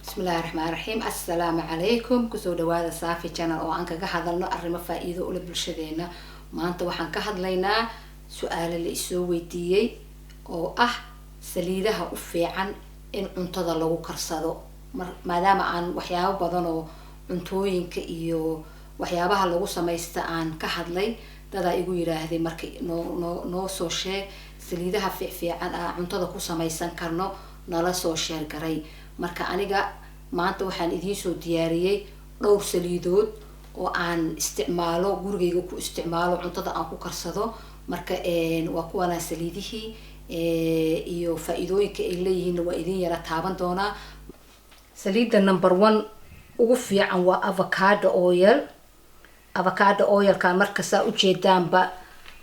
Bismillahi raxmaan raxiim. Assalaamu calaykum. Kusoo dhawaada Saafi Channel oo aan kaga hadalno arrimo faa-iido ule bulshadeena. Maanta waxaan ka hadlaynaa su-aalo la isoo weydiiyey oo ah saliidaha u fiican in cuntada lagu karsado. Maadaama aan waxyaabo badan oo cuntooyinka iyo waxyaabaha lagu samaysta aan ka hadlay, dadaa igu yidhaahday marka noo soo sheeg saliidaha fiicfiican ah cuntada ku samaysan karno, nala soo share garay. Marka aniga maanta waxaan idiin soo diyaariyey dhowr saliidood oo aan isticmaalo, gurigayga ku isticmaalo, cuntada aan ku karsado. Marka waa kuwanaa saliidihii iyo faa-iidooyinka ay leeyihiinna waa idin yara taaban doonaa. Saliidda number one ugu fiican waa avocado oil. Avocado oilka marka saa ujeedaanba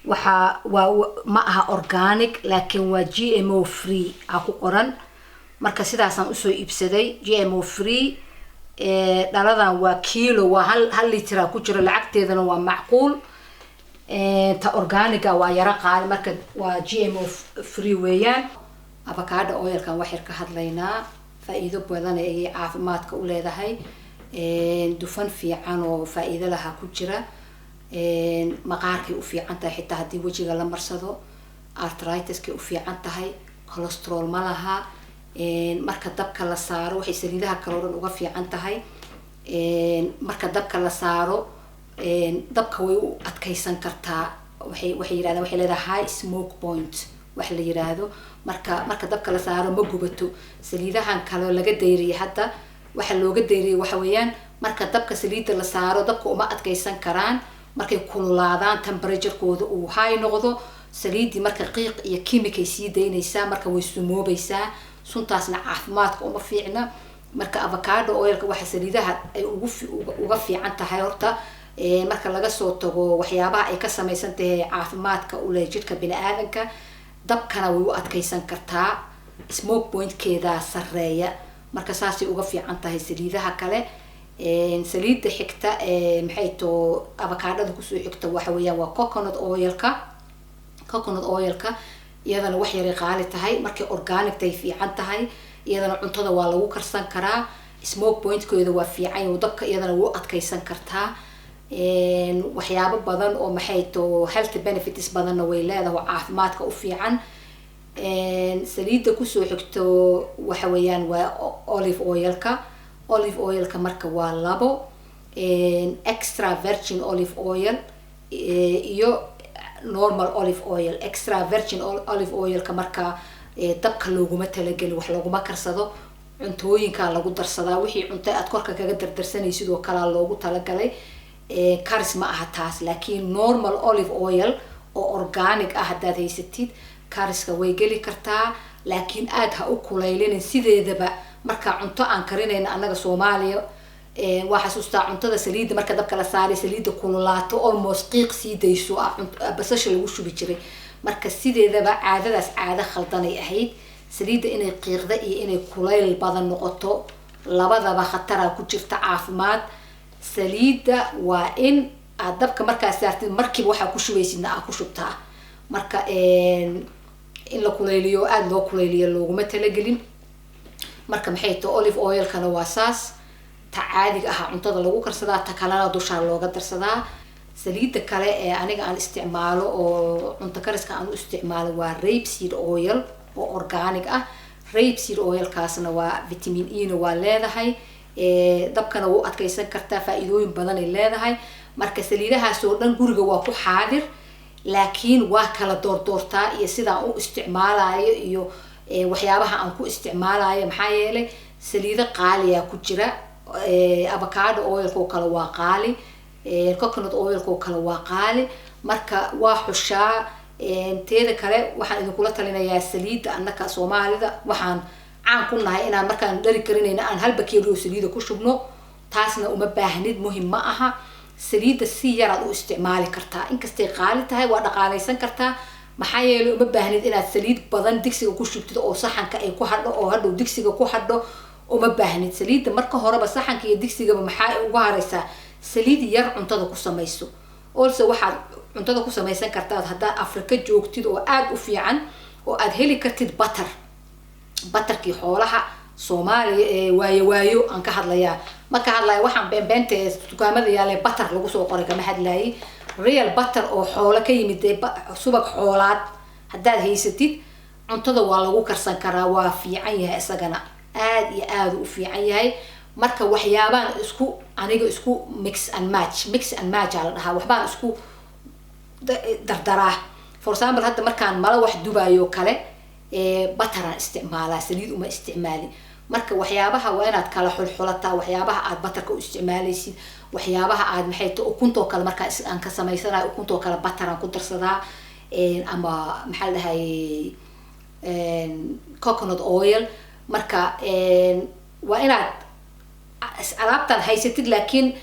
waxaa waa ma aha organic, laakiin waa GMO free aa ku qoran. Marka sidaasaan usoo iibsaday, GMO free. Dhaladan waa kilo, waa hal litera ku jiro, lacagteedana waa macquul. Ta organiga waa yaro qaali. Marka waa GMO free weeyaan. Avocado oilkan waxyar ka hadlaynaa. Faa-iido badan ayay caafimaadka u leedahay. Dufan fiican oo faa-iido laha ku jira. Maqaarkay u fiican tahay, xitaa haddii wejiga la marsado. Arthritis-kay u fiican tahay. Cholesterol ma laha. Marka dabka la saaro, waxay saliidaha kale o dhan uga fiican tahay, marka dabka la saaro dabka way u adkeysan kartaa. Waxay yirahdaan waxay leedahay high smoke point wax la yiraahdo. Marka dabka la saaro ma gubato. Saliidahan kaleo laga dayriyay hadda, waxa looga dayriyay waxa weeyaan marka dabka saliidda la saaro dabka uma adkeysan karaan. Markay kululaadaan, temperaturekooda uu high noqdo, saliiddii marka qiiq iyo chemicay sii daynaysaa, marka way sumoobaysaa. Suntaasna caafimaadka uma fiicna. Marka avocado oilka waxa saliidaha ay uga fiican tahay horta, marka laga soo tago waxyaabaha ay ka samaysan tahay caafimaadka uleh jidhka bini-aadanka, dabkana way u adkeysan kartaa, smoke pointkeeda sareeya. Marka saasay uga fiican tahay saliidaha kale. Saliidda xigta, maxay too, avocadada kusoo xigta, waxa weeyaan waa coconut oilka. Coconut oilka iyadana wax yaray qaali tahay, markay organic tay fiican tahay. Iyadana cuntada waa lagu karsan karaa. Smoke pointkeeda waa fiican, oo dabka iyadana wuu adkeysan kartaa. Waxyaabo badan oo, maxay too, health benefits badanna way leedahay oo caafimaadka u fiican. Saliidda kusoo xigto waxa weeyaan waa olive oilka. Olive oilka marka waa labo: extra virgin olive oil iyo normal olive oil. Extra virgin olive oilka marka dabka looguma talagelin, wax looguma karsado, cuntooyinkaa lagu darsadaa. Wixii cunto aad korka kaga dardarsanaysid oo kalaa loogu talagalay, karis ma aha taas. Laakiin normal olive oil oo organic ah haddaad haysatid, kariska way geli kartaa, laakiin aada ha u kulaylinin. Sideedaba marka cunto aan karinayna annaga Soomaaliya, waa xasuustaa cuntada saliidda marka dabka la saaray, saliidda kululaato, almost qiiq sii dayso ah, basasha lagu shubi jiray. Marka sideedaba caadadaas caado khaldanay ahayd. Saliidda inay qiiqda iyo inay kulayl badan noqoto labadaba khataraa ku jirta caafimaad. Saliidda waa in aad dabka markaa saartid markiiba waxaa ku shubaysidna aad ku shubtaa. Marka in la kulayliyo, aada loo kulayliyo, looguma talagelin. Marka, maxay tahay, olive oilkana waa saas. Ta caadiga ahaa cuntada lagu karsadaa, ta kalena dushaa looga darsadaa. Saliidda kale ee aniga aan isticmaalo oo cunto kariska aan u isticmaalo waa rapeseed oil oo organic ah. Rapeseed oilkaasna waa vitamin E na waa leedahay, dabkana wuu adkeysan kartaa, faa-iidooyin badanay leedahay. Marka saliidahaas oo dhan guriga waa ku xaadir, laakiin waa kala doordoortaa iyo sidaan u isticmaalayo iyo waxyaabaha aan ku isticmaalayo. Maxaa yeelay saliido qaaliyaa ku jira. Avocado oilka oo kale waa qaali, coconut oilka oo kale waa qaali. Marka waa xushaa. Teeda kale waxaan idinkula talinayaa saliidda, annaka Soomaalida waxaan caan ku nahay inaan markaan dhari karinayna aan hal bakeeri oo saliida ku shubno. Taasna uma baahnid, muhim ma aha. Saliidda si yaraad u isticmaali kartaa, inkastay qaali tahay waa dhaqaalaysan kartaa. Maxaa yeelay uma baahnid inaad saliid badan digsiga ku shubtid oo saxanka ay ku hadho oo hadhow digsiga ku hadho. Uma baahnid saliidda marka horeba saxanka iyo digsigaba maxaa uga haraysaa. Saliid yar cuntada ku samayso. Also waxaad cuntada ku samaysan kartaa haddaad Afrika joogtid oo aada u fiican oo aad heli kartid butter, butterkii xoolaha. Soomaaliya ee waayo waayo aan ka hadlayaa. Ma ka hadlaya waxaan beenbeenta ee dukaamada yaale butter lagu soo qoray, kama hadlaayay. Real butter oo xoolo ka yimid ee subag xoolaad haddaad haysatid, cuntada waa lagu karsan karaa, waa fiican yahay, isagana aad iyo aada u fiican yahay. Marka waxyaabaan isku aniga isku mix and match, mix and match aa la dhahaa, waxbaan isku dardaraa. For example, hadda markaan mala wax dubaayo kale, butteraan isticmaalaa, saliid uma isticmaali. Marka waxyaabaha waa inaad kala xulxulataa, waxyaabaha aad butterka u isticmaalaysid, waxyaabaha aad maxay ta ukuntoo kale. Markaa aan ka samaysanayo ukuntoo kale, butteraan ku darsadaa ama maxaa la dhahay, coconut oil. Marka waa inaad alaabtan haysatid, laakiin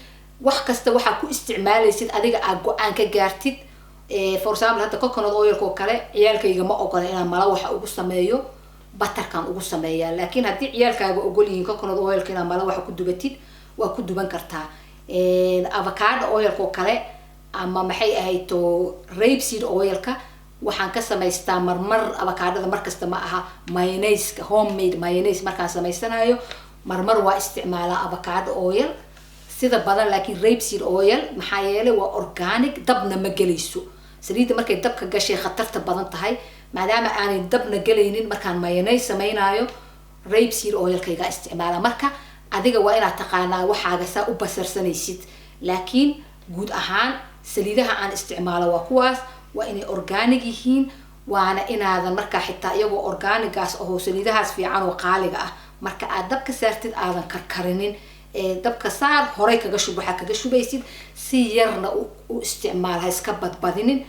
wax kasta waxaa ku isticmaalaysid adiga aad go-aan ka gaartid. For example, hadda coconut oilka oo kale ciyaalkayga ma ogola inaan mala waxa ugu sameeyo, butterkan ugu sameeyaa. Laakiin haddii ciyaalkaaga ogol yihiin coconut oilka inaad mala waxa ku dubatid, waa ku duban kartaa. Avocado oilka oo kale ama maxay ahayd to rapeseed oilka, waxaan ka samaystaa marmar avocadada, markasta ma aha, mayonnaise, homemade mayonnaise markaan samaysanayo, marmar waa isticmaalaa avocado oil sida badan, laakiin rapeseed oil, maxaa yeelay waa organic, dabna ma gelayso. Saliidda markay dabka gashay khatarta badan tahay. Maadaama aanay dabna gelaynin, markaan mayonnaise samaynayo rapeseed oilkaygaa isticmaala. Marka adiga waa inaad taqaanaa waxaaga saa u basarsanaysid, laakiin guud ahaan saliidaha aan isticmaalo waa kuwaas. Waa inay organic yihiin, waana inaadan markaa xitaa iyagoo organigaas ahoo saliidahaas fiican oo qaaliga ah, marka aad dabka saartid aadan karkarinin. Dabka saar, horay kaga shub waxaa kaga shubaysid, si yarna u isticmaal, ha iska badbadinin.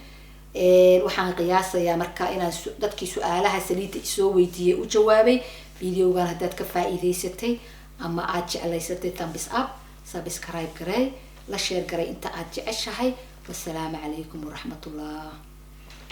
Waxaan qiyaasayaa marka inaan dadkii su-aalaha saliidda isoo weydiiyey u jawaabay. Videogan haddaad ka faa-iideysatay ama aad jeclaysatay, thumbs up, subscribe garey, la share garay inta aad jeceshahay. Wasalaamu calaykum waraxmatullah.